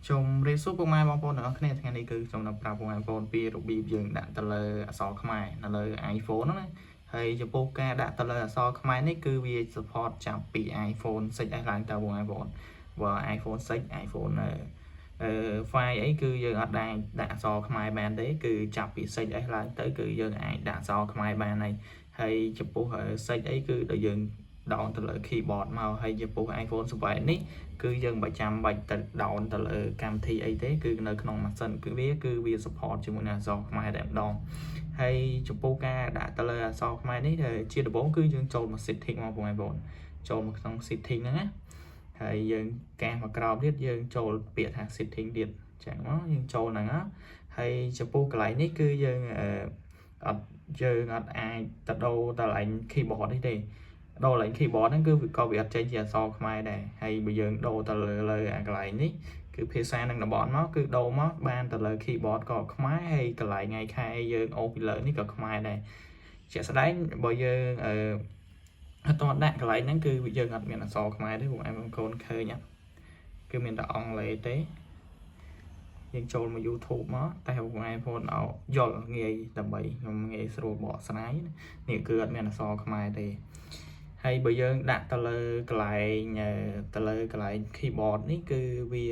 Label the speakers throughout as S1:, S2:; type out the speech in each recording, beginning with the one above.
S1: ជម្រាបសួរពុកម៉ែបងប្អូនទាំងអស់គ្នាថ្ងៃនេះគឺខ្ញុំនឹងប្រាប់ពុកម៉ែបងប្អូនពីរបៀបយើងដាក់ទៅលើអក្សរខ្មែរនៅលើ iPhone ហ្នឹងណាហើយចំពោះការដាក់ទៅលើអក្សរខ្មែរនេះគឺវា support ចាប់ពី iPhone 6s ឡើងទៅពុកម៉ែបងប្អូនបើ iPhone 6 iPhone អឺអឺ 5 អីគឺយើងអត់អាចដាក់អក្សរខ្មែរបានទេគឺចាប់ពី 6s ឡើងទៅគឺយើងអាចដាក់អក្សរខ្មែរបានហើយហើយចំពោះ 6 អីគឺដល់យើង down ទៅលើ keyboard មកហើយចំពោះ iPhone 7នេះ គឺយើងមិនចាំបាច់ទៅ down ទៅលើកម្មវិធីអីទេគឺនៅក្នុងម៉ាស៊ីនគឺវា support ជាមួយនឹងអក្សរខ្មែរតែម្ដងហើយចំពោះការដាក់ទៅលើអក្សរខ្មែរនេះជាដំបូងគឺយើងចូលមក setting មកបងប្អូនចូលមកក្នុង setting ហ្នឹងណាហើយយើងកែមកក្រោមទៀតយើងចូលពាក្យថា setting ទៀតចឹងមកយើងចូលហ្នឹងណាហើយចំពោះកន្លែងនេះគឺយើងអឺអត់យើងអត់អាចទៅដូរទៅកន្លែង keyboard នេះទេ ដូរកន្លែង keyboard ហ្នឹងគឺក៏វាអត់ចេញជាអក្សរខ្មែរដែរហើយបើយើងដូរទៅលើលើអាកន្លែងនេះគឺភាសានឹងតំបន់មកគឺដូរមកបានទៅលើ keyboard ក៏ខ្មែរហើយកន្លែងថ្ងៃខែយើងអូសពីលើនេះក៏ខ្មែរដែរជាក់ស្ដែងបើយើងអឺអត់តដាក់កន្លែងហ្នឹងគឺយើងអត់មានអក្សរខ្មែរទេពួកឯងបងប្អូនឃើញអត់គឺមានតែអង់គ្លេសទេយើងចូលមក YouTube មកតែពួកឯងបងប្អូនឲ្យយល់ងាយដើម្បីខ្ញុំងាយស្រួលបកស្រាយនេះគឺអត់មានអក្សរខ្មែរទេ ហើយបើយើងដាក់ទៅលើកន្លែងទៅលើកន្លែង keyboard នេះគឺវា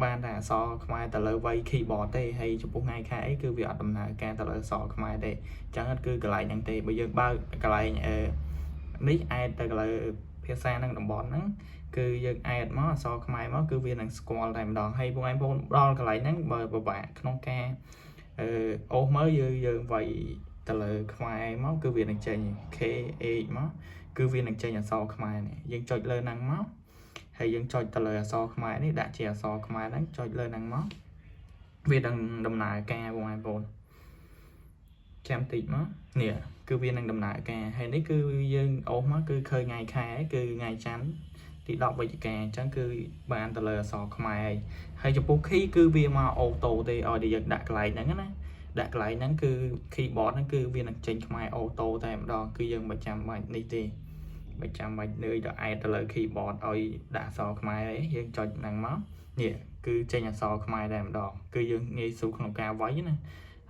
S1: បានតែអក្សរខ្មែរទៅលើវ័យ keyboard ទេហើយចំពោះថ្ងៃខែអីគឺវាអត់ដំណើរការទៅលើអក្សរខ្មែរទេអញ្ចឹងគឺកន្លែងហ្នឹងទេបើយើងបើកកន្លែងអឺនេះ add ទៅលើភាសានឹងតំបន់ហ្នឹងគឺយើង add មកអក្សរខ្មែរមកគឺវានឹងស្គាល់តែម្ដងហើយបងប្អូនដល់កន្លែងហ្នឹងបើពិបាកក្នុងការអឺអូសមើលយើងយើងវាយទៅលើខ្មែរមកគឺវានឹងចេញ K H មកគឺវានឹងចេញអក្សរខ្មែរនេះយើងចុចលើហ្នឹងមកហើយយើងចុចទៅលើអក្សរខ្មែរនេះដាក់ជាអក្សរខ្មែរហ្នឹងចុចលើហ្នឹងមកវានឹងដំណើរការបងប្អូនចាំតិចមកនេះគឺវានឹងដំណើរការហើយនេះគឺយើងអូសមកគឺឃើញថ្ងៃខែគឺថ្ងៃច័ន្ទទី10វិច្ឆិកាអញ្ចឹងគឺបានទៅលើអក្សរខ្មែរហើយហើយចំពោះ key គឺវាមក auto ទេឲ្យតែយើងដាក់កន្លែងហ្នឹងណាដាក់កន្លែងហ្នឹងគឺ keyboard ហ្នឹងគឺវានឹងចេញខ្មែរ auto តែម្ដងគឺយើងមិនចាំបាច់នេះទេមិនចាំបាច់នឿយដល់ add ទៅលើ keyboard ឲ្យដាក់អក្សរខ្មែរអីយើងចុចហ្នឹងមកនេះគឺចេញអក្សរខ្មែរតែម្ដងគឺយើងងាយស្រួលក្នុងការវាយណា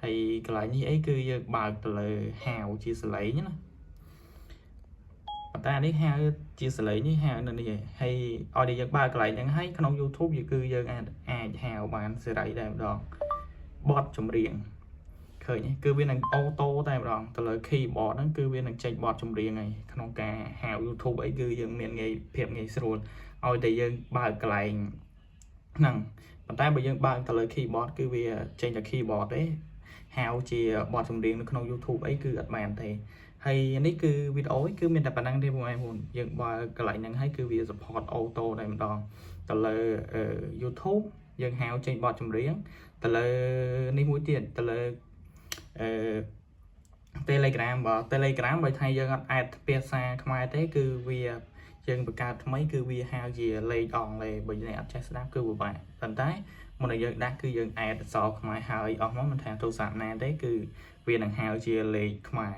S1: ហើយកន្លែងនេះអីគឺយើងបើកទៅលើហាវជាសលេងណាប៉ុន្តែនេះហៅជាសលេងនេះហៅនៅនេះហើយឲ្យតែយើងបើកកន្លែងហ្នឹងហើយក្នុង YouTube គឺយើងអាចអាចហៅបានសេរីតែម្ដងបទចម្រៀងឃើញគឺវានឹង auto តែម្ដងទៅលើ keyboard ហ្នឹងគឺវានឹងចេញបទចម្រៀងហើយក្នុងការហៅ YouTube អីគឺយើងមានងាយភាពងាយស្រួលឲ្យតែយើងបើកកន្លែងហ្នឹងប៉ុន្តែបើយើងបើកទៅលើ keyboard គឺវាចេញតែ keyboard ទេហៅជាបទចម្រៀងនៅក្នុង YouTube អីគឺអត់បានទេហើយនេះគឺវីដេអូគឺមានតែប៉ុណ្្នឹងទេបងប្អូនយើងបើកកន្លែងហ្នឹងហើយគឺវា support auto តែម្ដងទៅលើ YouTube យើងហៅចេញបទចម្រៀងទៅលើនេះមួយទៀតទៅលើអឺ Telegram បើ Telegram បើថាយើងអត់ add ភាសាខ្មែរទេគឺវាយើងបង្កើតថ្មីគឺវាហៅជាលេខអង់គ្លេសបើអ្នកអត់ចេះស្ដាប់គឺពិបាកប៉ុន្តែមុននឹងយើងដាក់គឺយើង add អក្សរខ្មែរហើយអស់មកមិនថាទូរស័ព្ទណាទេគឺវានឹងហៅជាលេខខ្មែរ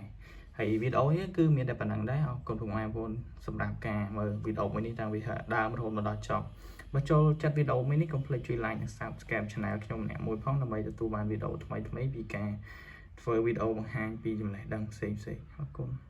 S1: ហើយវីដេអូនេះគឺមានតែប៉ុណ្្នឹងដែរអរគុណពុកម៉ែបងប្អូនសម្រាប់ការមើលវីដេអូមួយនេះតាំងពីដើមរហូតមកដល់ចប់បើចូលចិត្តវីដេអូមួយនេះកុំភ្លេចជួយ like និង Subscribe Channel ខ្ញុំម្នាក់មួយផងដើម្បីទទួលបានវីដេអូថ្មីៗពីការធ្វើវីដេអូបង្ហាញពីចំណេះដឹងផ្សេងៗអរគុណ។